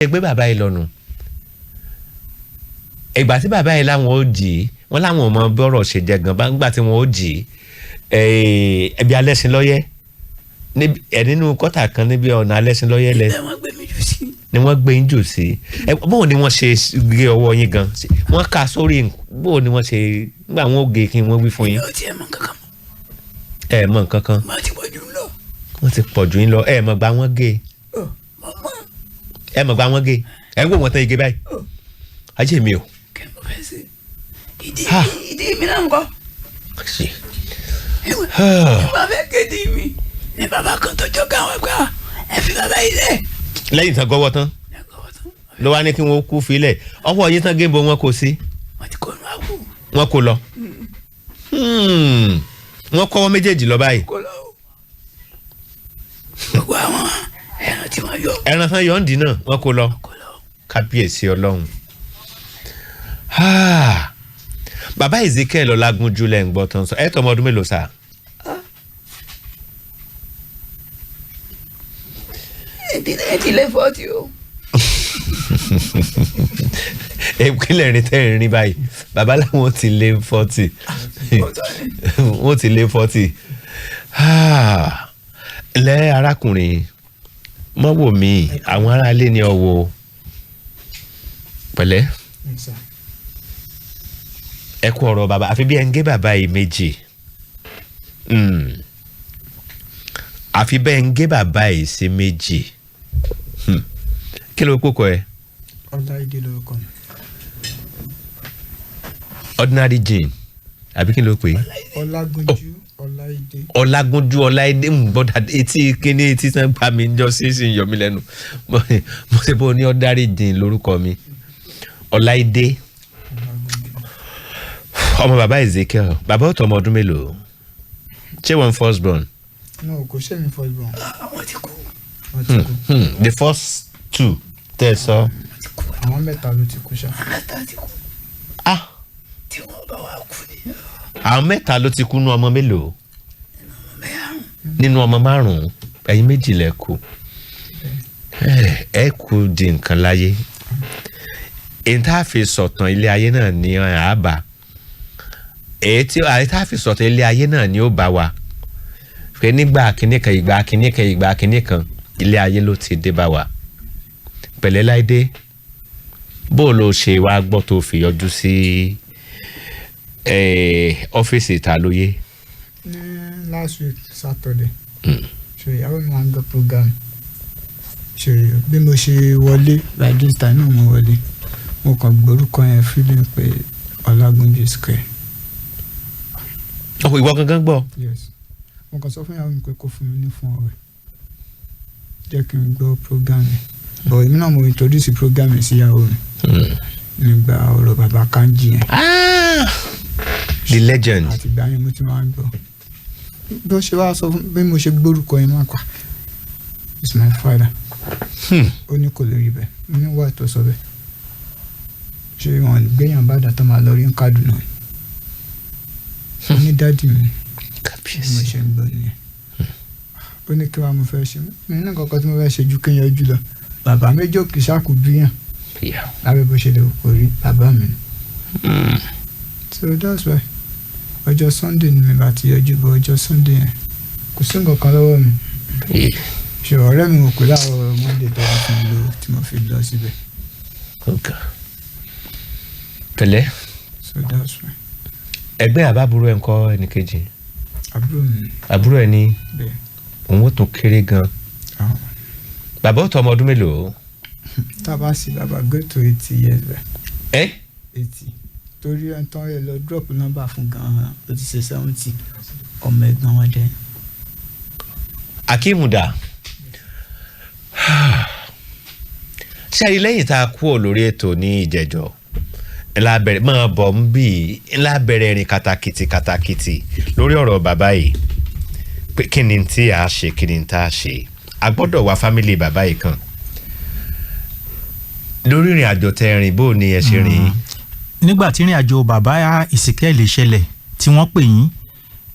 Ṣe gbé bàbá yìí lọ́nu ìgbà tí bàbá yìí láwọn ó jì í, wọ́n láwọn ò mọ bọ́rọ̀ ṣe jẹ gan. Bá ń gbà tí wọ́n ó jì í, ẹbí Alẹ́sìnlọ́yẹ́ ẹ nínú kọ́tà kan níbi ọ̀nà Alẹ́sìnlọ́yẹ́ lẹ Ibẹ̀ wọ́n gbé mi jù sí. Ni wọ́n gbé yín jù sí. Ẹ bóun ni wọ́n ṣe gé ọwọ́ yín gan? Wọ́n kà sórí, bóun ni wọ́n ṣe nígbà wọ́n ó gé, kí wọ́n wí fún yín? Èmi ò tiẹ̀ mọ̀ kankan mọ́. Ẹ mọ nǹkan kan? Mo ti pọ̀ jù lọ. Wọ́n ti pọ̀ jù yín lọ. Ẹ mọ̀ gba wọ́n gé? Ọ mọ̀ mọ́. Ẹ mọ̀ gba wọ́n gé, ẹ ń wò wọ́n tán igi báyìí. Ajé mi o! Kí ni mo fẹ́ ṣe? Ìdí Ha. ìdí mi náà ń kọ́. Ṣe. Ìwà fẹ́ kéde mi ní bàbá kan tó jọ káwọn ẹgbẹ́ ẹ fi bàbá yìí lẹ̀. Lẹ́yìn tán gọ́wọ́ tán Ẹ kọ́ tán. ló wá ní kí wọ́n kú filẹ̀. Ọwọ́ yín tán gébo, wọn kò sí. Wọ́n ti kó nu àwò. Wọn kò lọ. Wọ́n kọ́wọ́ méjèèjì lọ báyìí. Kó lọ o. Gbogbo àwọn ẹran tí wọ́n yọ. Ẹran tán yọ̀ǹdì náà, wọ́n kò lọ. Kó lọ. Kábíyèsí Ọlọ́run! Ah! Bàbá Ezekiel Ọlágúnjú lẹ́ ń gbọ́ tán sọ. Ẹ tọmọ ọdún mélòó sá? Ìdílé 40 o. Ìpínlẹ̀ rìn tẹ́ ń rìn báyìí, bàbá làwọn ti lé 40. Ọ̀tọ̀ ni. Wọ́n ti lé 40. Lẹ́ arákùnrin mọ́ wò mí, àwọn aráalé ni ọ wò pẹ̀lẹ́. Sir. Ẹ kú ọ̀rọ̀ bàbá. Àfi bí ẹ ń gé bàbá yìí méjì. Àfi bẹ́ẹ̀ ń gé bàbá yìí sí méjì. Kí ló kókó ẹ? Ọláìdé lórúkọ mi. Ordinary Jean àbí kí ló pè é? Ọlágúnjú Ọláìdé. Ọlágúnjú Ọláìdé. Ń gbọ́dọ̀ etí kíní, etí tán gbà mí jọ sí sí yọ mí lẹ́nu. Mo ṣe bó ní ordinary Jean lórúkọ mi, Ọláìdé. Ọlágúnjú. Ọmọ bàbá Ezekiel. Bàbá ó tọ́ ọmọ ọdún mélòó? Ṣé wọn first born? No, kò ṣe mi first born. Àwọn ti kú. Wọ́n ti kú. The first two tẹ́ ẹ sọ. Wọ́n ti kú. Àwọn mẹ́ta ló ti kú ṣá. Mẹ́ta ti kú. Ah! Tí wọ́n bá wà kú ni. Àwọn mẹ́ta ló ti kú nú ọmọ mélòó? Mẹ́rin. Nínú ọmọ márùn-ún, ẹ̀yin méjì lẹ kù. Ẹ kú di nǹkan láyé. Èyí tá a fi sọ̀tàn ilé ayé náà ní àbá, èyí tí èyí tá a fi sọ̀tàn ilé ayé náà ni ó bá wa pé nígbà kínní kan, ìgbà kínní kan, ìgbà kínní kan, ilé ayé ló ti dé bá wa. Pẹ̀lẹ́ láìdé. Bó o lo ṣe wá gbọ́ tó fi yọjú sí ọ́fíìsì Ìtàlóyè? Ní last week Saturday, ṣe ìyàwó mi máa ń gbọ́ program. Ṣe bí mo ṣe wọlé, by this time náà mo wọlé, mo kàn gbórúkọ yẹn, feeling pé Ọlágúnjú Square. Ọ̀ ìwọ gangan gbọ́? Yes, mo kàn sọ fún ìyàwó mi pé kó fún mi ní fún ọ̀rẹ́, jẹ́ kí n gbọ́ program yẹn, but èmi náà mo introduce program yẹn sí ìyàwó mi nígbà ọ̀rọ̀ bàbá Kanji yẹn. Ah, the legend. Àti ìgbà yẹn mo ti máa ń gbọ́. Bí ó ṣe wá sọ fún bí mo ṣe gbórúkọ yẹn, máa pa, "It's my father." Ó ní kò lè rí bẹ́ẹ̀. Mo ní wà tó sọ bẹ́ẹ̀, ṣé wọn gbéyàn bá dà tó máa lọ rí ń Kádùnà? Mo ní daddy mi bí mo Kábíyèsí! ṣe ń gbọ́ nìyẹn. Ó ní kí wàá mo fẹ́ ṣe. Mi ní nǹkan kan tí mo fẹ́ ṣe ju kí n yọjú lọ. Bàbá méjì òkè ṣáàkù bíyàn lábẹ́ bó ṣe lè kó rí, bàbá mi ni. So that's why ọjọ́ Sunday ni mi bá ti yọjú bọ. Ọjọ́ Sunday yẹn, kò sí nǹkan kan lọ́wọ́ mi. Ṣe ọ̀rẹ́ mi ò pé láàárọ̀ Monday tó wá fún mi lówó tí mo fi lọ síbẹ̀. Okay. Pẹ̀lẹ́. So that's why. Ẹgbẹ́ àbábúrò ẹ̀ ń kọ́, ẹnìkejì? Àbúrò mi. Àbúrò ẹ̀ ní? Bẹ́ẹ̀. Òun ó tún kéré gan. Àwọn. Bàbá ó tọ́ ọmọ ọdún mélòó? Tá a bá sí, bàbá go to 80 years bẹ́ẹ̀. Ẹ? 80, torí ẹ̀ ń tán ẹ lọ drop number fún gan-an, ó ti ṣe 70. Ọmọ ẹ̀gbọ́n wọn jẹ́. Akeem dà ṣe àrí lẹ́yìn tá a kúrò lórí ètò ní ìjẹ̀jọ́ ńlá bẹ̀rẹ̀ máa bọ̀ ń bì í, ńlá bẹ̀rẹ̀ rìn kàtàkìtì kàtàkìtì lórí ọ̀rọ̀ bàbá yìí pé kí ni tí a ṣe, kí ni tá a ṣe. A gbọ́dọ̀ wá family bàbá yìí kan. Lórí ìrìn àjò tẹ rìn, bó ni ẹ ṣe rìn? Nígbà tí ìrìn àjò bàbá Ezekiel ṣẹlẹ̀ tí wọ́n pè yín,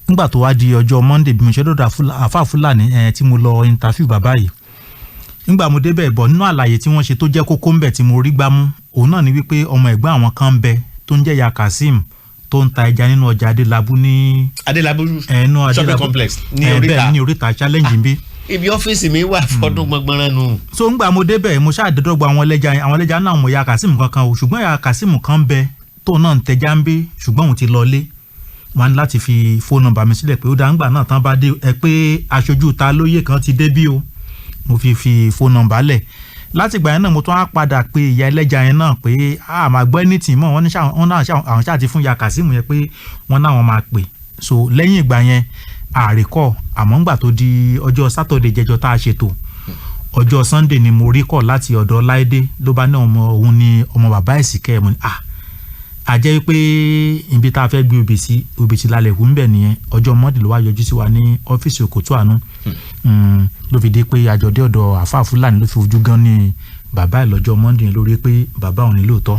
nígbà tó wá di ọjọ́ Monday, bí mo ṣe dọ̀dọ̀ àáfàá Fúlàní ẹ̀ tí mo lọ interview bàbá yìí. Nígbà mo débẹ̀ bọ̀, nínú àlàyé tí wọ́n ṣe tó jẹ́ kókó ńbẹ̀ tí mo rí gbámú, òun náà ni wípé ọmọ ẹ̀gbọ́n àwọn kan ń bẹ tó ń jẹ́ ya Kazeem, tó ń ta ẹja nínú ọjà Adélábù ní Adélábù ẹnu shopping Adélábù complex ní bẹ́ẹ̀ oríta. ní oríta Challenge ń bí. Ibi ọ́fíìsì mi wà fọdún gbọngbọnrán nù. So ńgbà mo débẹ̀, mo ṣáà dọ́dọ́gba àwọn ẹlẹ́ja yẹn. Àwọn ẹlẹ́ja náà, mo ya Kazeem kankan o, ṣùgbọ́n ya Kazeem kan bẹ tó náà ń tẹja ń bí, ṣùgbọ́n òun ti lọlé. Wọn ní láti fi phone number mi sílẹ̀ pé ó dá ńgbà náà tán bá dé, ẹ pé aṣojú ta lóye kan ti dé bí o. Mo fi phone number lẹ̀. Láti ìgbà yẹn náà, mo tún á padà pé ìyá ẹlẹ́ja yẹn náà pé a máa gbọ́ anything mọ́. Wọ́n ní wọ́n náà àwọn ṣáà ti fún ya Kazeem yẹn pé wọ́n náà wọ́n máa pè. So lẹ́yìn ìgbà yẹn, àríkọ́. Àmọ́ ńgbà tó di ọjọ́ Saturday jẹjọ tá a ṣètò, ọjọ́ Sunday ni mo rí kọ̀ láti ọ̀dọ̀ Láìdé. Ló bá ní ọmọ òun ni ọmọ bàbá Ìsìnkẹ́. Mo ní à àjẹ́ pé ibi tá a fẹ́ gbé obì sí, obì sí lálẹ́ kú ńbẹ̀ nìyẹn. Ọjọ́ Monday ló wá yọjú sí wa ní ọ́fíìsì Òkòtó Àánú. Ló fi dé pé àjọdé ọ̀dọ̀ àáfàá Fúlàní, ló fi ojú gan ní bàbá ẹ̀ lọ́jọ́ Monday yẹn lórí pé bàbá òun ní lóòótọ́.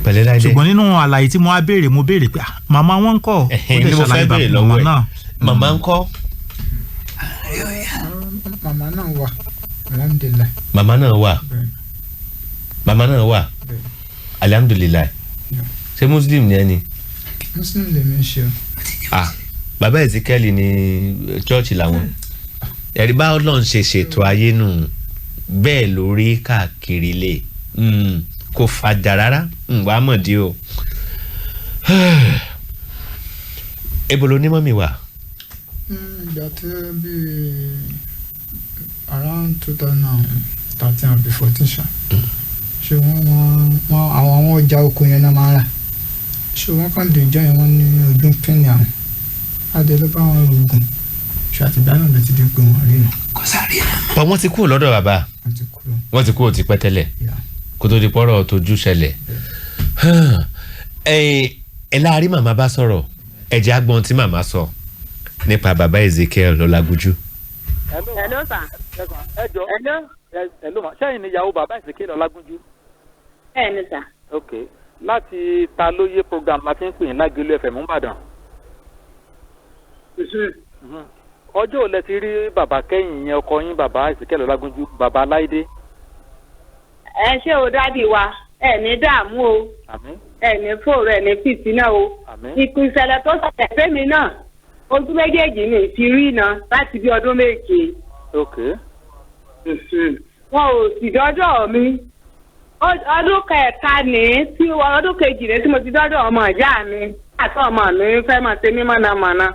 Pẹ̀lẹ́, Láìdé. Ṣùgbọ́n nínú àlàyé tí mo wá béèrè, mo béèrè pé, ah, màmá wọn ń kọ́? Ó Ẹ̀hìn, dẹ̀ ni mo fẹ́ ṣàlàyé béèrè bàbá lọ́wọ́ màmá ẹ̀. náà. Màmá ń kọ́? Màmá náà wà, alhamdulillahi. Màmá náà wà? Bẹ́ẹ̀. Màmá náà wà? Bẹ́ẹ̀. Alihamudulilayi. Yeah. Ṣé Muslim ni ẹ ni? Muslim lèmi ń ṣe o. Ah, bàbá Ezekiel ní church làwọn. Ẹ̀rí bá Ọlọ́run ṣe ṣètò ayé nù, bẹ́ẹ̀ lórí káàkiri lè kò fàjà rárá. Wàá mọ̀ dí o. Ebo ló ní mummy wà? Ìgbà tí bíi around 2013 àbí 14 ṣá, ṣé wọ́n máa wọ́n àwọn ọjà oko yẹn náà máa ń rà. Ṣé wọ́n kàn dé ìjọ yẹn, wọ́n ní ojú ń pín ní àwọn adé ló bá wọn rògùn. Ṣé àtìgbà náà ló ti di pé wọ́n rí nù. Kò sáré náà. Bọ́ wọ́n ti kúrò lọ́dọ̀ bàbá? Wọ́n ti kúrò. Wọ́n ti kúrò tipẹ́ tẹ́lẹ̀ kó tó di pọ́rọ̀ tójú ṣẹlẹ̀. Ẹ láàrin màmá bá sọ̀rọ̀, ẹ jẹ́ á gbọ́n tí màmá sọ nípa bàbá Ezekiel Ọlágúnjú. Hello, sir. Ẹ jọ. Hello. Ẹ ló mà sẹ́yìn ni ìyàwó bàbá Ezekiel Ọlágúnjú? Bẹ́ẹ̀ ni, sir. Ok, láti Ta Lóye program la ti ń pè ní Lágẹ̀lú FM ńbàdàn. Ọjọ́ ò lẹ ti rí bàbá kẹ́yìn yẹn, ọkọ yín, bàbá Ezekiel Ọlágúnjú, bàbá Láìdé? Ẹ ṣé o, daddy wa. Ẹ ní dààmú o. Àmín. Ẹ ní fòrò, ẹ ní fìtínà o. Àmín. Ìpín ìṣẹ̀lẹ̀ tó ṣẹlẹ̀ fẹ́mi náà, ojú méjèèjì ní ti rí iná láti bí ọdún 7. Wọn ò sì dọ́dọ̀ mi. Ọdún kẹta ní tí ọdún kejì ní tí mo ti dọ́dọ̀ ọmọ ìyá mi àti ọmọ mi fẹ́ máa ṣe mí mọ̀nàmọ́ná.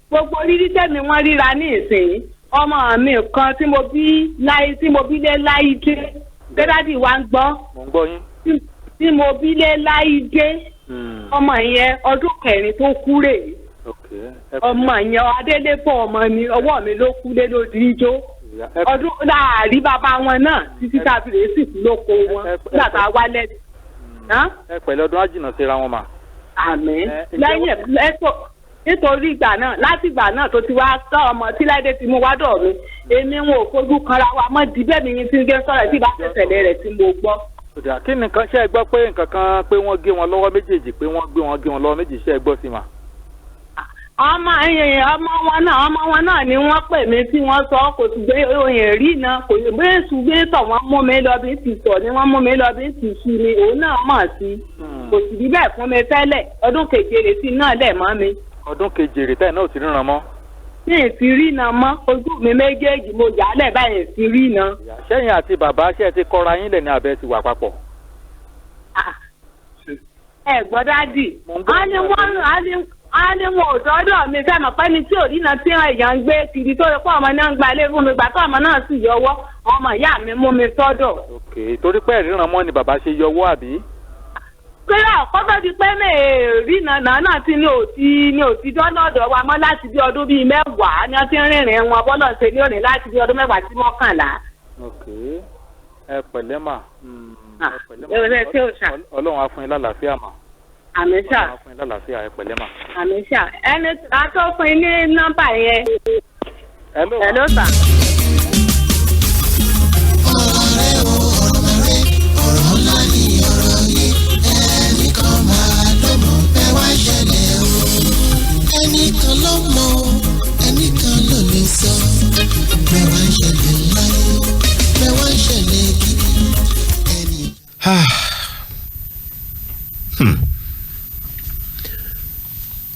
Gbogbo rírí tẹ̀mí wọ́n ríra ní ìsìn, ọmọ mi kan tí mo bí láyé, tí mo bí lé láyé dé, pé daddy wa ń gbọ́? Mò ń gbọ́ yín. Tí mo bí lé láyé dé, ọmọ yẹn, ọdún 4 tó kú rèé. Ok, ẹ Ọmọ yẹn, adélébọ̀ ọmọ mi, ọwọ́ mi ló kú lé lórí ijó. ẹ Ọdún láàrí bàbá wọn náà títí tá a fi lè sìnkú lóko wọn nígbà tá a wálẹ̀. Ẹ pẹ̀lẹ́, ọdún á jìnnà síra wọn mà. Àmín. Ǹjẹ́ Lẹ́yìn ẹ̀sọ́ nítorí ìgbà náà, láti ìgbà náà tó ti wá tọ́ ọmọ tí Láìdé ti mú wá dọ̀ mi, èmi wọn ò fojú kanra wa mọ́ di bẹ́ẹ̀ mi yín tí ń gé sọ̀rọ̀ tí bá tẹ̀sẹ̀lẹ̀ rẹ̀ tí mo gbọ́. Ó dáa. Kí nìkan ṣe é gbọ́ pé nǹkan kan pé wọ́n gé wọn lọ́wọ́ méjèèjì, pé wọ́n gbé wọn gé wọn lọ́wọ́ méjèèjì, ṣe é gbọ́ sí mà? Ọmọ ẹyìn ọmọ wọn náà ni wọ́n pè mí tí wọ́n sọ kò sì gbé oyin rí náà, kò sì gbé èsù gbé tọ̀. Wọ́n mú mi lọ bí ti sọ ni wọ́n mú mi lọ bí ti sú ni òun náà mọ̀ sí. Kò sì rí bẹ́ẹ̀ fún mi tẹ́lẹ̀. Ọdún keje rè sí náà lẹ̀ mọ́ mi. Ọdún keje rè tẹ́ẹ̀ náà ò ti ríran mọ́? Ní ìtì rí náà mọ́. Ojú mi méjèèjì mo yà á lẹ̀ báyìí ti rí náà. Sẹ́yìn àti bàbá, ṣé ẹ ti kọ́ra yín lẹ̀ ní abẹ́ ti wà papọ̀? Ẹ gbọ́, daddy. Mò ń gbọ́. Á ní wọn ò dọ́dọ̀ mi. Fẹ́ mọ̀ pé ní tí ò rí náà tí èèyàn ń gbé kiri tó yẹ kó ọmọ náà ń gba ilé fún mi, gbà tó ọmọ náà sì yọwọ́, ọmọ ìyá mi mú mi sọ́dọ̀. Ok, torí pé ẹ̀ríran mọ́ ni bàbá ṣe yọwọ́, àbí? Pé àkọ́kọ́ di pé mẹ́ẹ̀ẹ́rì náà náà ti ní òtí dọ́lọ́dọ̀ wa mọ́ láti bí ọdún bíi 10 ni wọ́n ti ń rìnrìn wọn bọ́lọ̀ ṣe ní òní láti bí ọdún 10 sí 11. Ok, ẹ pẹ̀lẹ́ mà. Ẹ pẹ̀lẹ́ mà. Ẹ ṣé o, sir. Ọlọ́run á fún yín lálàáfíà mà. Àmín, sir. Ọlọ́run á fún yín lálàáfíà, ẹ pẹ̀lẹ́ mà. Àmín, sir. Ẹni atọ́fin ní nọ́mbà yẹn. Hello. Hello, sir. Ọ̀rọ̀ rẹ̀ o, ọ̀rọ̀ rẹ̀, ọ̀rọ̀ ńlá ni ọ̀rọ̀ yìí. Ẹnìkan máa ló mọ̀ bẹ́ẹ̀ wá ṣẹlẹ̀ o. Ẹnìkan ló mọ̀ o, ẹnìkan ló lè sọ bẹ́ẹ̀ wá ṣẹlẹ̀.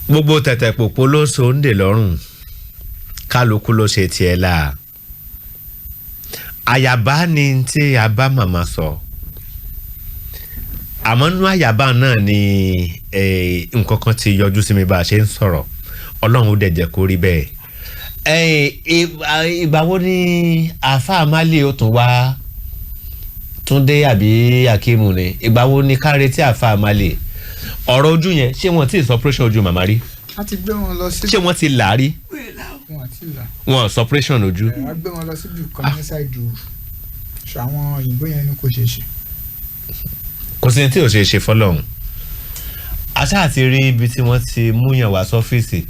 Gbogbo tẹ̀tẹ̀ pòpò ló so ń dè lọ́rùn, kálukú ló ṣe tiẹ̀ la. Àyàbá ni tí a bá màmá sọ, àmọ́ nínú àyàbá náà ni nǹkan kan ti yọjú sí mi bá a ṣe ń sọ̀rọ̀. Ọlọ́run ó dẹ̀ jẹ́ kó rí bẹ́ẹ̀. Ìgbà wo ni àáfàá Málì ó tún wá? Túndé àbí Akíìmù ni, ìgbà wo ni ká retí àáfàá Málì? Ọ̀rọ̀ ojú yẹn, ṣé wọ́n ti sọ operation ojú màmá rí? A ti gbé wọn lọ sí. Ṣé wọ́n ti là á rí? Wọn àti là. Wọn sọ operation ojú. Ẹ a gbé wọn lọ síbi kan ní ṣáìdì òru, ṣọ àwọn òyìnbó yẹn ni kò ṣeé ṣe. Kò sí ní tí ò ṣe é ṣe fọlọ́run. Àṣà àti rí ibi tí wọ́n ti múyàn wá sọ́fíìsì,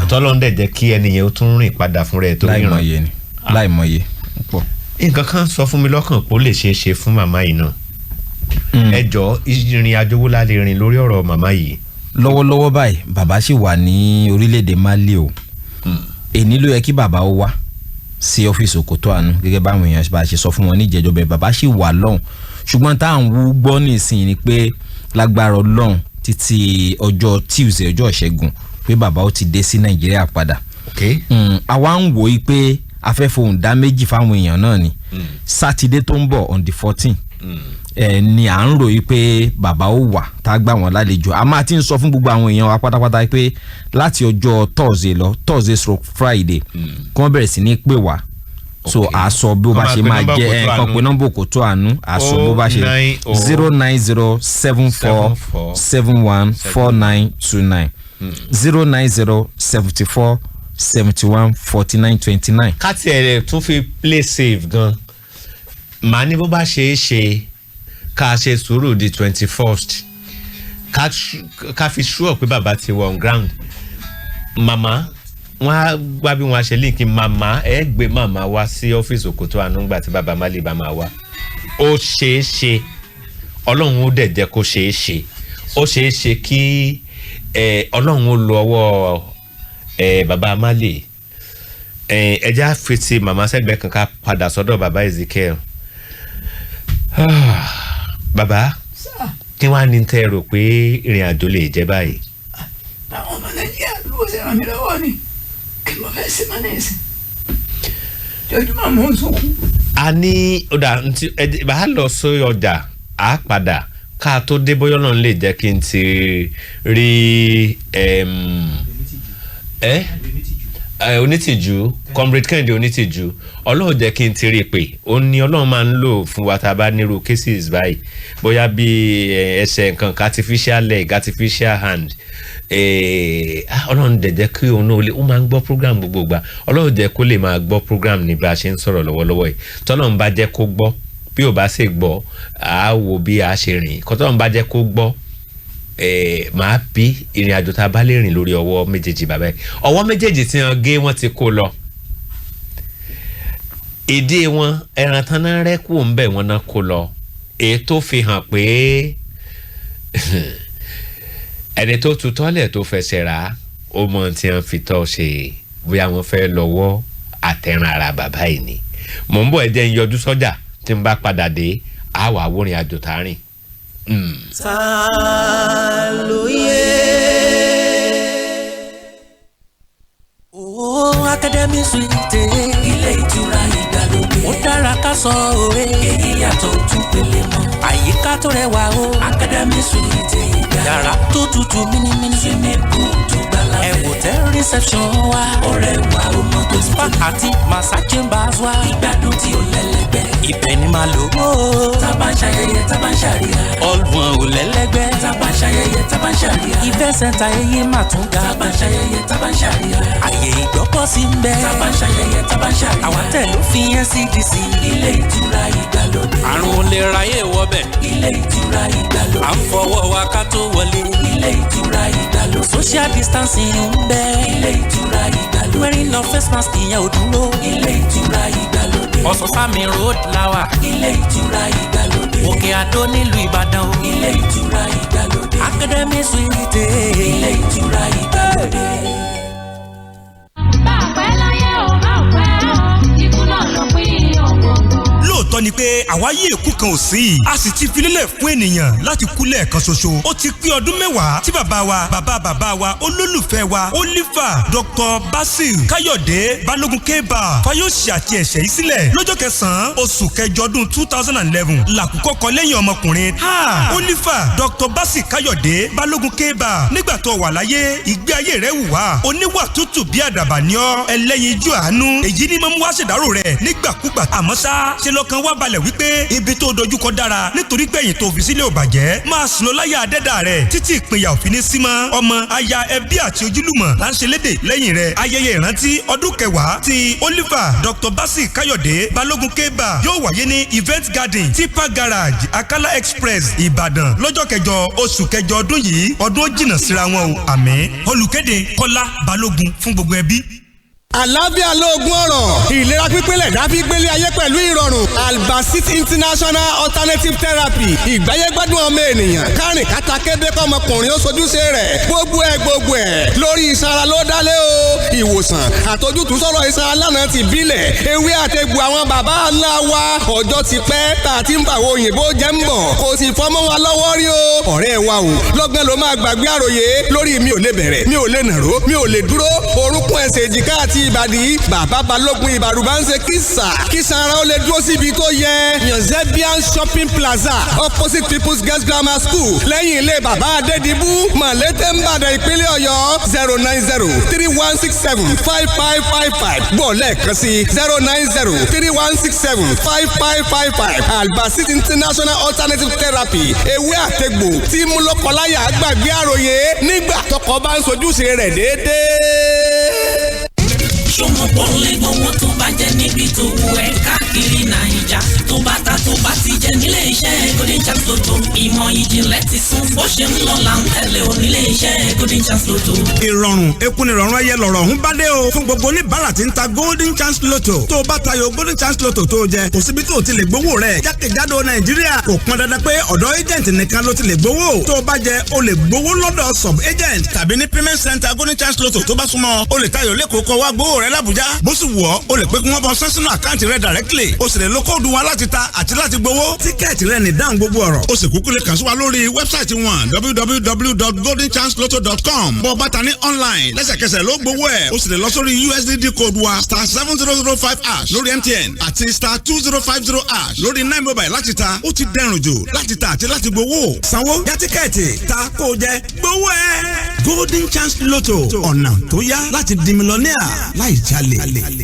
tọ́lọ́run dẹ̀ jẹ́ kí ẹni yẹn ó tún rìn padà fún rẹ̀ tó ríran. Láìmọye ni, láìmọye pọ̀. Nǹkan kan sọ fún mi lọ́kàn pé ó lè ṣeé ṣe fún màmá yìí náà. Ẹ jọ, ìrìn àjò wo la lè rìn lórí ọ̀rọ̀ màmá yìí? Lọ́wọ́lọ́wọ́ báyìí, bàbá sì wà ní orílẹ̀-èdè Mali o. Èní ló yẹ kí bàbá ó wá sí ọ́fíìsì Òkòtó Àánú, gẹ́gẹ́ báwọn èèyàn bá ṣe sọ fún wọn níjẹ̀jọ́ bẹ́ẹ̀. Bàbá sì wà lọ́hùn, ṣùgbọ́n tá à ń wú gbọ́ nísìnyí ni pé lágbára Ọlọ́run, títí ọjọ́ Tuesday, ọjọ́ Ìṣẹ́gun, pé bàbá ó ti dé sí Nàìjíríà padà. Àwa ń wò ó pé afẹ́fọ̀hún dá méjì fáwọn èèyàn náà ni. Sátidé tó ń bọ̀, on the 14, ẹ ni à ń ròyìn pé bàbá ó wà tá a gbà wọ́n lálejò. A máa ti ń sọ fún gbogbo àwọn èèyàn wa pátápátá pé láti ọjọ́ Thursday lọ, Thursday stroke Friday, kí wọ́n bẹ̀rẹ̀ sí ní pè wá, so a sọ bí ó bá ṣe máa jẹ́. Ẹ kàn pé nọ́mbà Òkòtó Àánú, a sọ bó bá ṣe: 09074714929, 09074714929. Ká tiẹ̀ tún fi play safe gan, màá ní bó bá ṣe é ṣe, ká ṣe sùúrù di 21st, ká fi sure pé bàbá ti wọ on ground. Màmá wọn á gbá bí wọn á ṣe link màmá. Ẹ gbé màmá wá sí ọ́fíìsì Òkòtó Àánú ńgbà tí bàbá má lè bá máa wá. Ó ṣeé ṣe, Ọlọ́run ó dẹ̀ jẹ́ kó ṣeé ṣe. Ó ṣeé ṣe kí Ọlọ́run ó lo ọwọ́ bàbá má lè. Ẹ já fi ti màmá sẹ́gbẹ̀ẹ́ kan, ká padà sọ́dọ̀ bàbá Ezekiel. Bàbá, kí wàá ní tẹ́ ẹ rò pé ìrìn àjò lè jẹ́ báyìí? Àwọn ọmọ Nàìjíríà ló ṣe ràn mí lọ́wọ́ ni. Kí mo fẹ́ ṣe mọ́ ní ìsìn? Jọjúmọ́ mò ń sunkún. A ní ọ̀dà ntí bá a lọ sí ọjà, á padà. Ká tó dé, bóyá náà lè jẹ́ kí n ti rí ẹ onítìjú, Comrade Kẹ́hìndé Onítìjú. Ọlọ́run jẹ́ kí n ti rí i pé ó ní Ọlọ́run máa ń lò fún wa tá a bá nírú cases báyìí, bóyá bí ẹsẹ̀ nǹkan kan, artificial leg, artificial hand. Ọlọ́run dẹ̀ jẹ́ kí òun náà ó máa ń gbọ́ program gbogbo gbà. Ọlọ́run jẹ́ kó lè máa gbọ́ program ní bá a ṣe ń sọ̀rọ̀ lọ́wọ́lọ́wọ́ yìí. Tọ́lọ́run bá jẹ́ kó gbọ́, bí ò bá sì gbọ́, àá wo bí a ṣe rìn kọ́tọ́run bá jẹ́ kó gbọ́, màá bí ìrìn àjò tá a bá lè rìn lórí ọwọ́ méjèèjì bàbá yìí. Ọwọ́ méjèèjì tí wọ́n gé, wọ́n ti kó lọ. Ìdí wọn, ẹran tán náà rẹ́ kú ń bẹ̀, wọ́n náà kó lọ, èyí tó fi hàn pé ẹni tó tutọ́lẹ̀ tó fẹsẹ̀ rà ó mọ tí wọ́n fi tọ́ ṣe, bóyá wọ́n fẹ́ lọ́wọ́ àtẹ̀ràn ara bàbá yìí ni. Mò ń bọ̀, ẹ jẹ́ ń yọjú sọ́jà. Tí n bá padà dé, á wà wórin àjò tá a rìn. Ta ló yẹ? Owó Academy Suite. Ilé ìtura ìgbàlódé. Ó dára ká sọ òwe. Èyí yàtọ̀ ojú pele mọ́. Àyíká tó rẹwà o. Academy Suite ìgbà. Yàrá tó tutù mímímí. Swimming pool tó gbàlá fẹ́. Hotel reception wa. Ọ̀rẹ́ wa, ó mọ tó ti tó. Spa àti massage chambers wa. Ìgbádùn tí ó lẹ́lẹ́gbẹ́. Ibẹ̀ ni màá lò ó. Tábà ń ṣayẹyẹ, tábà ń ṣàríyá. Ọlùwọ̀n ò lẹ́lẹ́gbẹ́. Tábà ń ṣayẹyẹ, tábà ń ṣàríyá. Event center eyé mà tún ga. Tábà ń ṣayẹyẹ, tábà ń ṣàríyá. Àyè ìgbọ́kọ̀ sí ń bẹ. Tábà ń ṣayẹyẹ, tábà ń ṣàríyá. Àwọn tẹ̀ ló fi NCDC. Ilé ìtura ìgbàlódé. Àrùn olè ráyè wọbẹ̀. Ilé ìtura ìgbàlódé. À ń fọwọ́ wa ká tó wọlé. Ilé ìtura ìgbàlódé. Social distancing ń bẹ. Ilé ìtura ìgbàlódé. Wearing no face mask, ìyẹn ò dúró. Ilé ìtura ìgbàlódé. Ọ̀sán-sámi Road lawa. Ilé ìtura ìgbàlódé. Òkè Àdó nílùú Ìbàdàn o. Ilé ìtura ìgbàlódé. Academy Suite. Ilé ìtura ìgbàlódé. Bá a pẹ́ láyé o, bá a pẹ́ o, ikú náà ló pín ohun gbogbo. Lóòótọ́ ni pé àwọn. Àwáyé èkú kan ò sí, a sì ti fi lélẹ̀ fún ènìyàn láti kú lẹ́ẹ̀kan ṣoṣo. Ó ti pé ọdún 10 tí bàbá wa, bàbá bàbá wa, olólùfẹ́ wa, Oliver Dr. Basil Káyọ̀dé Balógun Kébà Fáyọ̀ṣì àti ẹ̀ṣẹ̀ yìí sílẹ̀ lọ́jọ́ kẹsàn-án oṣù kẹjọ ọdún 2011. Làkúkọ kọ lẹ́yìn ọmọkùnrin ha Oliver Dr. Basil Káyọ̀dé Balógun Kébà. Nígbà tó wà láyé, ìgbé ayé rẹ̀ wù wá, oníwà tútù bí àdàbà ní ọ́, ẹlẹ́yinjú àánú. Èyí ni mọ́mú wá ṣèdárò rẹ̀ nígbàkúgbà. Àmọ́ ṣá, ṣe lọ́kàn wá balẹ̀ wípé ibi tó dojúkọ dára, nítorí pé ẹ̀yìn tó fi sílẹ̀ ò bàjẹ́. Máa sùn lọ láyà adẹ́dà rẹ̀ títí ìpínyà òfin ní símọ́. Ọmọ, aya, ẹbí àti ojúlùmọ̀ là ń ṣe léde lẹ́yìn rẹ̀. Ayẹyẹ ìrántí ọdún 10 ti Oliver Dr. Basil Káyọ̀dé Balógun Kébà yóò wáyé ní Event Garden, Tipa Garage, Akala Express, Ìbàdàn lọ́jọ́ kẹjọ oṣù kẹjọ ọdún yìí. Ọdún ó jìnnà síra wọn o, àmín. Olùkéde, Kọ́lá Balógun fún gbogbo ẹbí. Àlàáfíà lóògùn ọ̀rọ̀, ìlera pípé lẹ̀dá fi gbélé ayé pẹ̀lú ìrọ̀rùn. Albasit International Alternative Therapy, ìgbáyégbádùn ọmọ ènìyàn, kárìn káta kébé, kọ́mọkùnrin ó sojúṣe rẹ̀, gbogbo ẹ̀ gbogbo ẹ̀ lórí ìsanra ló dálé o. Ìwòsàn àtọ́jútùú sọ̀rọ̀ ìsanra lánàá ti bílẹ̀, ewé àtegbò àwọn bàbá ńlá wa. Ọjọ́ ti pẹ́ tá a ti ń bàwọ̀ òyìnbó jẹ́ ń bọ̀, kò sì fọmọ́ wa lọ́wọ́ rí o. Ọ̀rẹ́ wa o, lọ́gán ló máa gbàgbé àròyé lórí mi ò lè bẹ̀rẹ̀, mi ò lè nàró, mi ò lè dúró, orúnkún, ẹsẹ̀, èjìká àti ìbàdí. Bàbá Balógun Ìbàrùbá ń ṣe kísà kísà, ara ó lè dúró síbi tó yẹ. Yanzebian Shopping Plaza, opposite People's Girls Grammar School, lẹ́yìn ilé bàbá Adédìbú, Mọ̀lété n'Ìbàdàn, ìpínlẹ̀ Ọ̀yọ́. 09031675555. Gbọ́ lẹ́ẹ̀kan sí: 09031675555. Albasit International Alternative Therapy, ewé àtegbò tí mú lọ́kọláya gbàgbé àròyé nígbà tọkọ bá ń sojúṣe rẹ̀ déédéé. Ṣọmọ pọ́nlé gbowó tó bá jẹ́ níbi tó wù ẹ́ káàkiri Nàìjà, tó bá ta, tó bá ti jẹ́ nílé iṣẹ́ Golden Chance Lotto. Ìmọ̀ ìjìnlẹ̀ ti sún bó ṣe ń lọ là ń tẹ̀lé o nílé iṣẹ́ Golden Chance Lotto. Ìrọ̀rùn ekun ìrọ̀rùn ẹyẹ lọ̀rọ̀ ń bá dé o fún gbogbo oníbàárà tí ń ta Golden Chance Lotto. Tó o bá tayọ Golden Chance Lotto tó o jẹ, kò síbi tó o ti lè gbowó rẹ̀ jákèjádò Nàìjíríà. Kò pọn dandan pé ọ̀dọ̀ agent nìkan ló ti lè gbowó. Tó o bá jẹ, o lè gbowó lọ́dọ̀ sub agent tàbí ní payment center Golden Chance Lotto tó bá súnmọ́. O lè tayọ lẹ́kọ̀ọ́ kọ́ wá gbowó rẹ̀ l'Àbújá. Bó sì wù ọ́, o lè pé kí wọ́n bọ́ sẹ́sínú account rẹ̀ directly. O sì lè lo code wọn láti ta àti láti gbowó. Ticket rẹ̀ ní dáhùn gbogbo ọ̀rọ̀. O sì kúkú lè kàn sí wa lórí website wọn, www.goldenchancelotto.com. Bọ́ bá ta ní online, lẹ́sẹ̀kẹsẹ̀ ló gbowó ẹ̀. O sì lè lọ sórí USSD code wa, *7005# lórí MTN àti *2050# lórí 9mobile láti ta. Ó ti dẹrùn jù láti ta àti láti gbowó. Sanwó, já ticket, ta kó jẹ, gbowó ẹ̀. Golden Chance Lotto, ọ̀nà tó yá láti di mílíọ̀nìà láì jalè.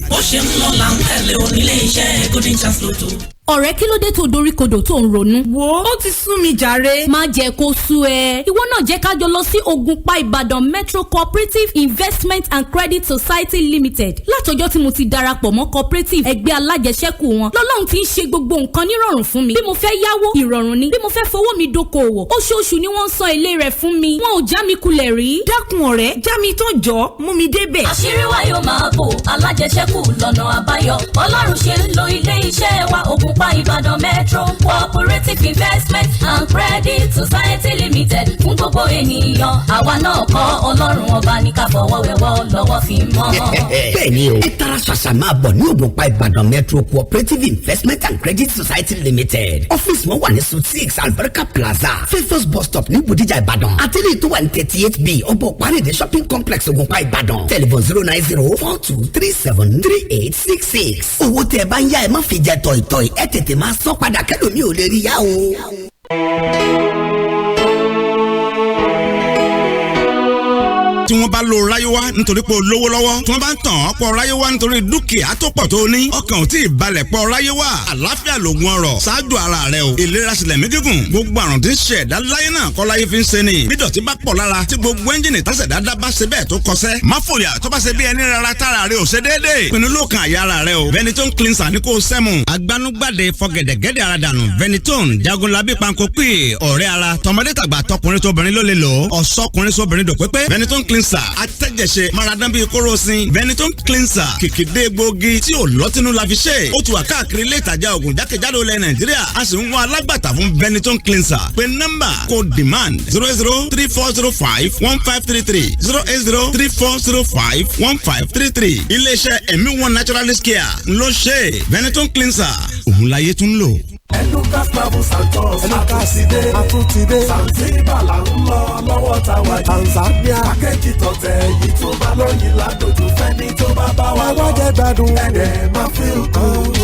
Bó ṣe ń lọ là ń tẹ̀lé o nílé iṣẹ́ Golden Chance Lotto. Ọ̀rẹ́, kí ló dé tó dorí kodò tó ń ronú? Wo, ó ti sú mi jàre. Má jẹ́ kó sú ẹ. Ìwọ náà jẹ́ ká jọ lọ sí Ògùnpa Ìbàdàn Metro Cooperative Investment and Credit Society Limited. Látọjọ́ tí mo ti darapọ̀ mọ́ cooperative, ẹgbẹ́ alájẹsẹ́kù wọn, lọ́lọ́run ti ń ṣe gbogbo nǹkan nírọ̀rùn fún mi. Bí mo fẹ́ yáwó, ìrọ̀rùn ni. Bí mo fẹ́ fowó mi dókòwò, oṣooṣù ni wọ́n ń san èlé rẹ̀ fún mi. Wọn ò já mi kulẹ̀ rí. Dákun ọ̀rẹ́, já mi tó, jọ mú mi débẹ̀. Àṣírí wa yóò máa bò, alájẹsẹ́kù lọ́nà àbáyọ. Ọlọ́run ṣe ń lo ilé iṣẹ́ wa, Ògùnpa Ìbàdàn Metro Cooperative Investment and Credit Society Limited, fún gbogbo ènìyàn. Àwa náà kọ́, Ọlọ́run ọba ní ká fọwọ́ wẹwọ́ lọ́wọ́ fi mọ́. Bẹ́ẹ̀ni o, ẹ tara ṣàṣà máa bọ̀ ní Ògùnpa Ìbàdàn Metro Cooperative Investment and Credit Society Limited. Ọ́fíìsì wọn wà ní Suite 6, Alberca Plaza, Fifth Bus Stop ní Bódìjà, Ìbàdàn, àtẹlẹ́ tó wà ní 38B, Ọgbọ̀n Parídé Shopping Complex, Ògùnpa Ìbàdàn. Telephone 09042373866. Owó tẹ́ ẹ bá ń yá, ẹ má fi jẹ tọ̀ìtọ̀ì. Ẹ tètè máa sọ padà kẹ́lòmí ò lè rí yá o. Tí wọ́n bá lo ráyéwá nítorí pé o lówó lọ́wọ́, tí wọ́n bá ń tàn ọ́ pọ̀ ráyéwá nítorí dúkìá tó pọ̀ tó ní, ọkàn ò tí ì balẹ̀ pọ̀ ráyéwá. Àlàáfíà lògùn ọrọ̀ ṣáájú ara rẹ o. Ìlera sílẹ̀ mí gígùn. Gbogbo àrùn tí ń ṣe ẹ̀dá láyé náà kọ́ láyé fi ń ṣe ni. Bí dọ̀tí bá pọ̀ lára, tí gbogbo ẹ́ńjìnì tásẹ̀dá dá bá ṣe bẹ́ẹ̀ tó kọsẹ́, má fòyà. Tó bá ṣe bí ẹni rárá tára rẹ ò ṣe déédéé, pinnu ló kan àyà ara rẹ o. Veneton Cleanser ní kò sẹ́mu, agbanugbade fọgẹ̀dẹ̀gẹ̀dẹ̀ ara dànù. Veneton jagunlabi panko pè ọ̀rẹ́ ara, tọmọdé tàgbà, tọkùnrin tóbìnrin ló lè lò ó. Ọ̀sọ́kùnrin sóbìnrin dò pépé. Veneton Cleanser, atẹ́jẹsẹ̀ maradan bíi kóròsìn. Veneton Cleanser, kìkìdé gbòógì tí ò lọ́tínú la fi ṣe. Ó ti wà káàkiri ilé ìtajà oògùn jákèjádò ilẹ̀ Nàìjíríà. A sì ń wá alágbàtà fún Veneton Cleanser. Pé nọ́mbà kò demand: 08034051533, 08034051533. Iléeṣẹ́ Ẹ̀mí One Naturalist Care ló ṣe Veneton Cleanser, òun láyé tún lò. Elukas Travels and Tours. Àtúntìdé. Àtúntìdé. Zanzibar là ń lọ lọ́wọ́ tá a wà yìí. Tanzania. Pákéjì tọ̀tẹ̀ yìí tún bá lóyìn ládòjú fẹ́ni tó bá bá wa lọ. Ẹ wá jẹ́ gbádùn. Ẹ̀dẹ̀ máa feel good.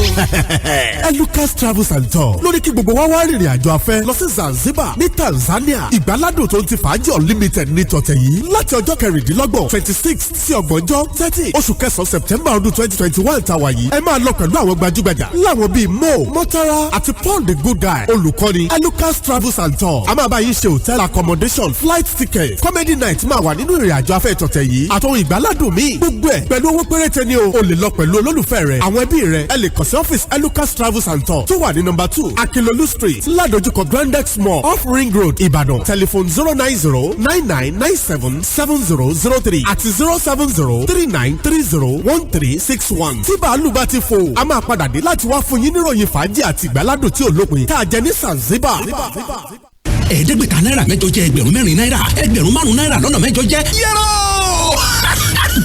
Elukas Travels and Tours lórí kí gbogbo wa wá rìnrìn àjò afẹ́ lọ sí Zanzibar ní Tanzania. Ìgbáládùn tó ń ti fàájì unlimited ní tọ̀tẹ̀ yìí láti ọjọ́ 26 sí ọgbọ̀njọ́ 30 oṣù kẹsàn-án September ọdún 2021 tàwa yìí. Ẹ máa lọ pẹ̀lú àwọn gbajúgbajà láwọn bíi Mo, Mọ́tara àti Paul the Good Guy. Olùkọ́ni Elukas Travels and Tours. A máa bá yín ṣe hotel accommodation, flight ticket, comedy night máa wà nínú ìrìn àjò afẹ́ tọ̀tẹ̀ yìí àtọ̀hún ìgbáládùn míì. Gbogbo ẹ̀ pẹ̀lú owó péréte ni o. O lè lọ pẹ̀lú olólùfẹ́ rẹ, àwọn ẹbí rẹ. Ẹ lè kàn sí ọ́fíìsì Elukas Travels and Tours tó wà ní nọ́mbà 2 Akilolu Street, ládojúkọ Grandex Mall, off Ring Road, Ìbàdàn. Telephone 09099977003 àti 07039301361. Tí bàálù bá ti fò, a máa padà dé láti wá fún yín níròyìn fàájì àti ìgbáládùn tí ò lópin tá a jẹ ní Zanzibar. 500 náírà mẹ́jọ jẹ́ 4,000 náírà, 5,000 náírà lọ́nà mẹ́jọ jẹ́ yẹ́rọ.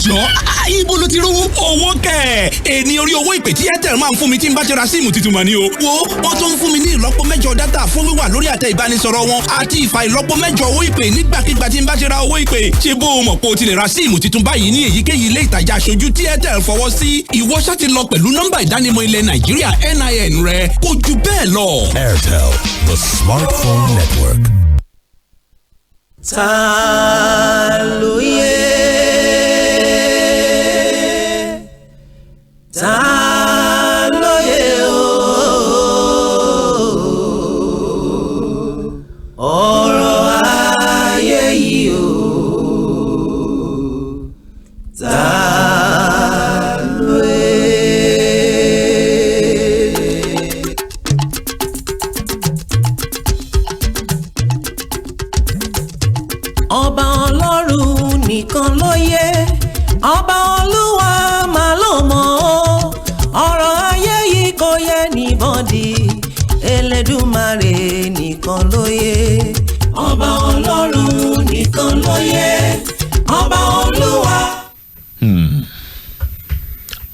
Jọ ibo ló ti rówó? Owó kẹ̀. Èní orí owó ìpè tí Airtel máa ń fún mi tí n bá ti ra síìmù tuntun mà ní o. Wo wọ́n tún ń fún mi ní ìlọ́po mẹ́jọ dátà fún wíwà lórí àtẹ ìbánisọ̀rọ̀ wọn àti ìfà ìlọ́po mẹ́jọ owó ìpè nígbàkigbà tí n bá ti ra owó ìpè. Ṣé bó o mọ̀ pé o ti lè ra síìmù tuntun báyìí ní èyíkéyìí ilé ìtajà aṣojú tí Airtel fọwọ́ sí? Ìwọ ṣá ti lọ pẹ̀lú nọ́mbà ìdánimọ̀ ilẹ̀ Nàìjíríà NIN rẹ kò ju bẹ́ẹ̀ lọ. Airtel, the smartphone network. Ta ló yẹ? Ta ló yẹ o? Ọ̀rọ̀ ayé yìí o. Ta ló yẹ? Ọba Ọlọ́run nìkan ló yẹ, ọba Olúwa máa ló mọ̀ ọ́. Ọ̀rọ̀ ayé yìí kò yẹ níbọ̀dì, Elédùmarè nìkan ló yẹ. Ọba Ọlọ́run nìkan ló yẹ, ọba Olúwa.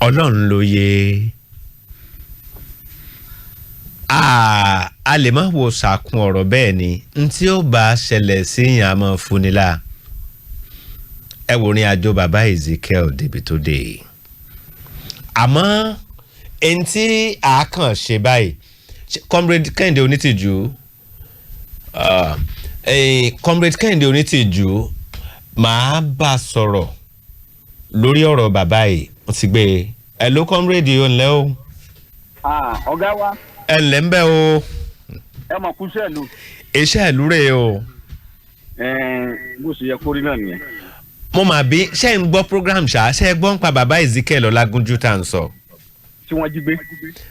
Ọlọ́run ló yẹ. A lè má wo sàkún ọ̀rọ̀ bẹ́ẹ̀ ni n tí ó bá ṣẹlẹ̀ sí yàn á máa fúnni la. Ẹ wò ní àjò bàbá Ezekiel débi tó dé. Àmọ́ ẹni tí a kàn ṣe báyìí, Comrade Kẹ́hìndé Onítìjú, Comrade Kẹ́hìndé Onítìjú, màá bá sọ̀rọ̀ lórí ọ̀rọ̀ bàbá yìí. Wọ́n ti gbé e. Hello comrade, yóò ńlẹ́ o. Ọ̀gá wa. Ẹ ǹlẹ́ ń bẹ́ o. Ẹ mọ̀ kú iṣẹ́ ìlú. Iṣẹ́ ìlú rèé o. Bó ṣe yẹ kó rí náà nìyẹn. Mo mà bí ṣé ń gbọ́ program ṣá, ṣé ẹ gbọ́ ń pa bàbá Ezekiel Ọlágúnjú tá à ń sọ. Tí wọ́n jí gbé.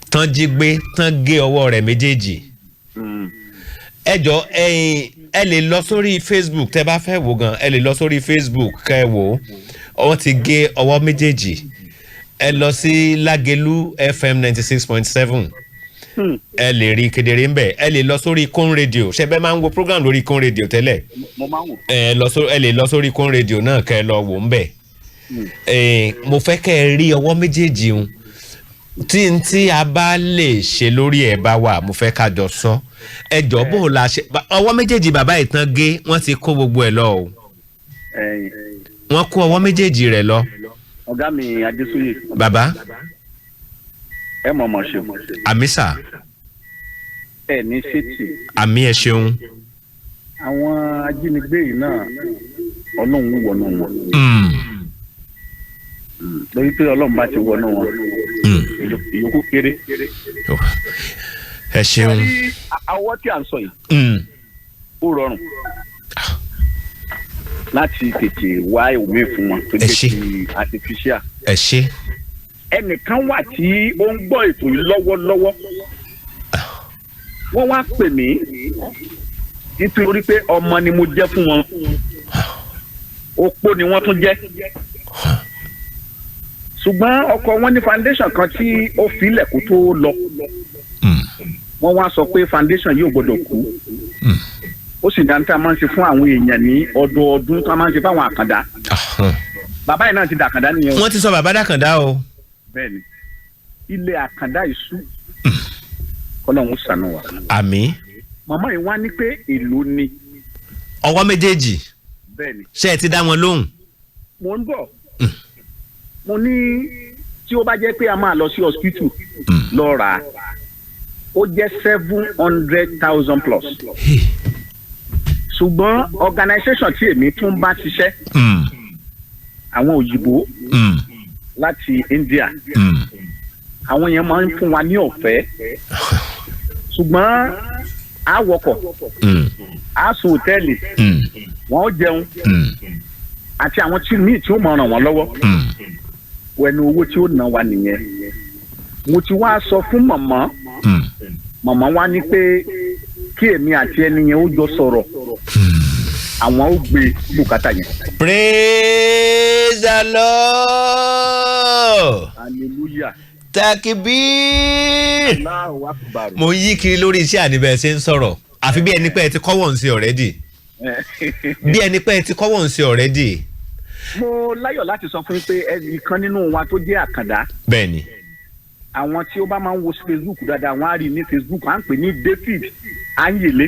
Tán jí gbé, tán gé ọwọ́ rẹ̀ méjèèjì. Ẹ jọ ẹ̀yin ẹ lè lọ sórí Facebook tẹ́ bá fẹ́ wò gan, ẹ lè lọ sórí Facebook kẹ́ ẹ wò ó. Wọ́n ti gé ọwọ́ méjèèjì. Ẹ lọ sí Lágelú FM 96.7. Ẹ lè rí kedere ń bẹ. Ẹ lè lọ sórí Kón Radio. Ṣé bẹ́ẹ̀ máa ń wo program lórí Kón Radio tẹ́lẹ̀? Mo máa ń wò. Ẹ lè lọ sórí Kón Radio náà kẹ́ ẹ lọ wò ń bẹ. Mo fẹ́ kẹ́ ẹ rí ọwọ́ méjèèjì un. Tí n tí a bá lè ṣe lórí ẹ̀ bá wà, mo fẹ́ ká jọ sọ. Ẹ jọ bó la ṣe ọwọ́ méjèèjì bàbá ìtàn gé, wọ́n ti kó gbogbo ẹ̀ lọ o. Wọ́n kó ọwọ́ méjèèjì rẹ̀ lọ. Ọ̀gá mi Adésóyè. Bàbá. Ẹ mọ̀ mọ̀ ṣe. Àmì sà. Ẹ ní ṣètì. Àmì ẹ ṣeun. Àwọn ajínigbé yìí náà Ọlọ́run wọnú wọn. Lórí pé Ọlọ́run bá ti wọnú wọn. Ìyókù kéré. Ẹ ṣeun. Àwọ̀ tí à ń sọ yìí. Ó rọrùn láti tètè wá ìwé fún wọn tó jẹ́ ti artificial. Ẹ ṣe. Ẹnìkan wà tí ó ń gbọ́ ètò yìí lọ́wọ́lọ́wọ́. Wọ́n wá pè mí nítorí pé ọmọ ni mo jẹ́ fún wọn. Opó ni wọ́n tún jẹ́. Ṣùgbọ́n ọkọ wọn ní foundation kan tí ó filẹ̀ kó tó lọ. Wọ́n wá sọ pé foundation yìí ò gbọ́dọ̀ kú. Ó sì dáńtà máa ń ṣe fún àwọn èèyàn ní ọdọọdún tó máa ń ṣe fáwọn àkàndá. Bàbá yìí náà ti dàkàndá nìyẹn. Wọ́n ti sọ bàbá dàkàndá o. Bẹ́ẹ̀ni, ilé àkàndá ìṣú. Kọ́lọ́hún ṣàánú wa. Àmín. Màmá yìí wá ní pé èlò ni. Ọwọ́ méjèèjì. Bẹ́ẹ̀ni. Ṣé ẹ ti dá wọn lóhùn? Mo ń bọ̀. Mo ní tí ó bá jẹ́ pé a máa lọ sí hospital lọ rà á, ó jẹ́ 700,000 plus. Ṣùgbọ́n organisation tí èmi tún bá ṣiṣẹ́, àwọn òyìnbó láti India, àwọn yẹn máa ń fún wa ní ọ̀fẹ́, ṣùgbọ́n a wọkọ̀, a sùn hòtẹ́ẹ̀lì, wọ́n ó jẹun, àti àwọn tí míì tí ó máa ràn wọ́n lọ́wọ́. Wẹnu owó tí ó ná wa nìyẹn. Mo ti wá sọ fún màmá, màmá wa ní pé kí èmi àti ẹni yẹn ó jọ sọ̀rọ̀, àwọn ó gbé bùkátà yẹn. Praise the Lord. Hallelujah. Takibir. Allahu Akbar. Mo yí kiri lórí iṣẹ́ àníbẹ̀ ṣe ń sọ̀rọ̀, àfi bí ẹni pé ẹ ti kọ́wọ́ ń ṣe already. Bí ẹni pé ẹ ti kọ́wọ́ ń ṣe already. Mo láyọ̀ láti sọ fún yín pé ẹnìkan nínú wa tó jẹ́ àkàndá. Bẹ́ẹ̀ni. Àwọn tí ó bá máa ń wo Facebook dáadáa, wọ́n á rí ní Facebook, à ń pè ní David Anyele.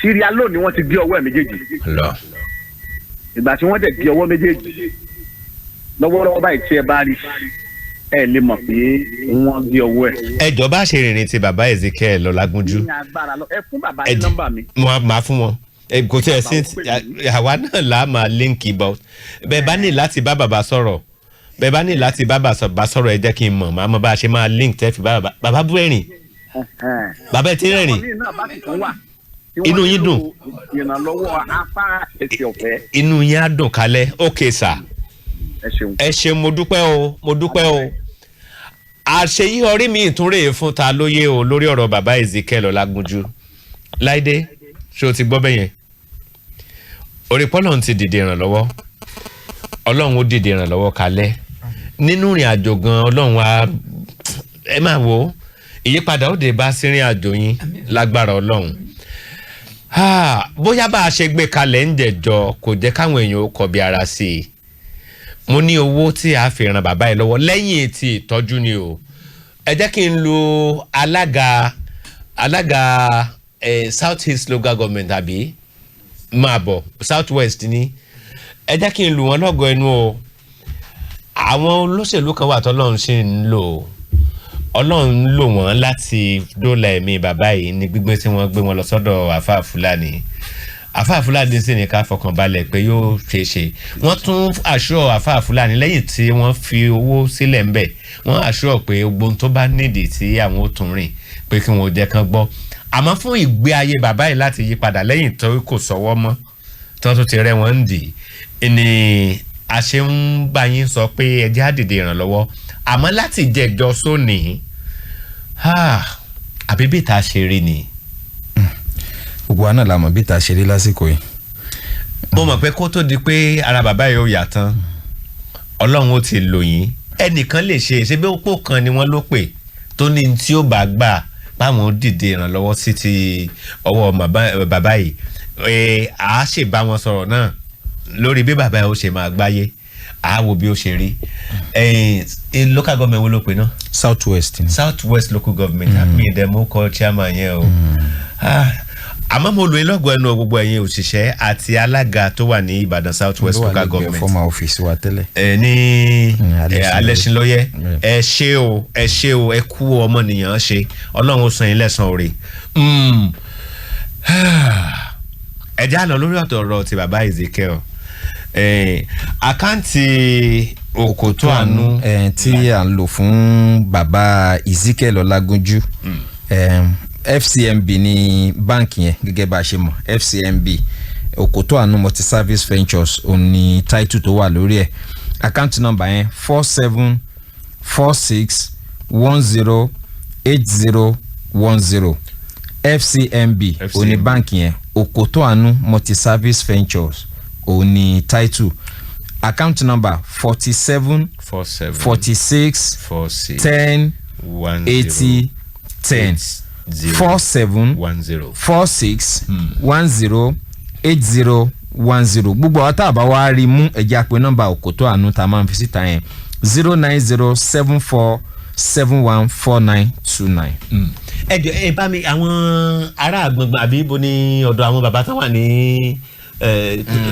Syria lónìí wọ́n ti gé ọwọ́ ẹ̀ méjèèjì. Ìgbà tí wọ́n dẹ̀ gé ọwọ́ méjèèjì lọ́wọ́lọ́wọ́ báyìí, tí ẹ bá rí, ẹ lè mọ̀ pé wọ́n gé ọwọ́ ẹ̀. Ẹ jọ̀ọ́, bá ṣe rìnrìn ti bàbá Ezekiel lọ lágúnjú. Ní agbára lọ, ẹ fún bàbá ní nọ́mbà mi. Mo máa fún wọn, kò tí ẹ sí àwa náà là á máa líǹkì bọ. Bẹ́ẹ̀ bá ní láti bá bàbá sọ̀rọ̀, bẹ́ẹ̀ bá ní láti bá bàbá sọ̀rọ̀, ẹ jẹ́ kí n mọ̀, màá mọ̀ bá a ṣe máa link tẹ́ fi bá bàbá. Bàbá bú ẹ̀rìn, bàbá ẹ ti rẹ́rìn, inú yín dùn. Ìrànlọ́wọ́ apá ẹsẹ̀ ọ̀fẹ́. Inú yín á dùn kálẹ̀. Ok sir, ẹ ṣeun, mo dúpẹ́ o, mo dúpẹ́ o. Àṣeyí orí mi ìtúnrè fún ta lóye o lórí ọ̀rọ̀ bàbá Ezekiel Ọlágúnjú. Láìdé, ṣé o ti gbọ́ bẹ́yẹn? Orí pọ́lọ́n ti dìde ìrànlọ́wọ́, Ọlọ́run ó dìde ìrànlọ́wọ́ kalẹ̀ nínú ìrìn àjò gan. Ọlọ́run á ẹ máa wò ó, ìyípadà ó dé bá sírìn àjò yín lágbára Ọlọ́run. Bóyá bá a ṣe gbé kalẹ̀ ń jẹ̀jọ kò jẹ́ káwọn èèyàn ó kọbi ara sí i. Mo ní owó tí a fi ràn bàbá yìí lọ́wọ́ lẹ́yìn tí ìtọ́jú ni o. Ẹ jẹ́ kí n lo alága South East Local Government, àbí máa bọ̀ South West ni. Ẹ jẹ́ kí n lù wọ́n lọ́gọ̀ ẹnu o. Àwọn olóṣèlú kan wà tọ́lọ́run ṣì ń lò, Ọlọ́run ń lò wọ́n láti dóòlà ẹ̀mí bàbá yìí ní gbígbé tí wọ́n gbé wọn lọ sọ́dọ̀ àfáà Fúlàní. Àfáà Fúlàní sì ní ká fọkàn balẹ̀ pé yóò ṣeé ṣe. Wọ́n tún àṣọ àfáà Fúlàní lẹ́yìn tí wọ́n fi owó sílẹ̀ ń bẹ̀, wọ́n àṣọ pé gbogbo tó bá nídìí tí àwọn ó tún rìn pé kí wọ́n jẹ́ kán gbọ́. Àmọ́ fún ìgbé ayé bàbá yìí láti yí padà lẹ́yìn tó kò sọ́wọ́ mọ́ tí wọ́n tún ti rẹ́ wọn ń dì í ni a ṣe ń bá yín sọ pé ẹ jẹ́ á dìde ìrànlọ́wọ́. Àmọ́ láti jẹjọ sóní, àbí bí ta ṣe rí ni. Gbogbo wa náà la mọ̀ bí ta ṣe rí lásìkò yìí. Mo mọ̀ pé kó tó di pé ara bàbá yìí ó yà tán, Ọlọ́run ó ti lò yín. Ẹnìkan lè ṣe ṣe bí òpó kan ni wọ́n ló pè tó ní tí ó bá gbà báwọn dìde ìrànlọ́wọ́ sí ti ọwọ́ bàbá yìí. À á ṣe bá wọn sọ̀rọ̀ náà lórí bí bàbá yìí ó ṣe máa gbáyé, à á wo bí ó ṣe rí. Local government wo ló pè náà? South West. South West local government. Àmì ìdẹ̀mú kọ chairman yẹn o. Àmọ́ mo lò lọ́gọ̀ ẹnu gbogbo ẹ̀yin òṣìṣẹ́ àti alága tó wà ní Ìbàdàn South West local government. Former office wa tẹ́lẹ̀. Ẹ ní Alẹ́ṣinlọ́yẹ́, ẹ ṣé o, ẹ ṣé o, ẹ kú ọmọnìyàn ṣe, Ọlọ́run ó san yín lẹ́san oore. Ẹ já lọ lórí ọ̀tọ̀ ọ̀rọ̀ ti bàbá Ezekiel, àkáǹtì Òkòtó Àánú tí à ń lò fún bàbá Ezekiel Ọlágúnjú, FCMB ní báǹkì yẹn gẹ́gẹ́ bá a ṣe mọ̀. FCMB Òkòtó Àánú Multi-Service Ventures òun ní title tó wà lórí ẹ̀. Account number yẹn 4746108010. FCMB òun ní báǹkì yẹn, Òkòtó Àánú Multi-Service Ventures òun ní title. Account number 47 46 10 80 10, 47 46 10 80 10. Gbogbo àwọn tá a bá wá rí mú, ẹ̀jẹ̀ àpè nọ́mbà Òkòtó Àánú tá a máa ń fi síta yẹn, 090 74 714929. Ẹ jọ, ẹ bá mi àwọn ará àgbọ̀ngbọ̀n àbí ibo ni ọ̀dọ̀ àwọn bàbá tó wà ní.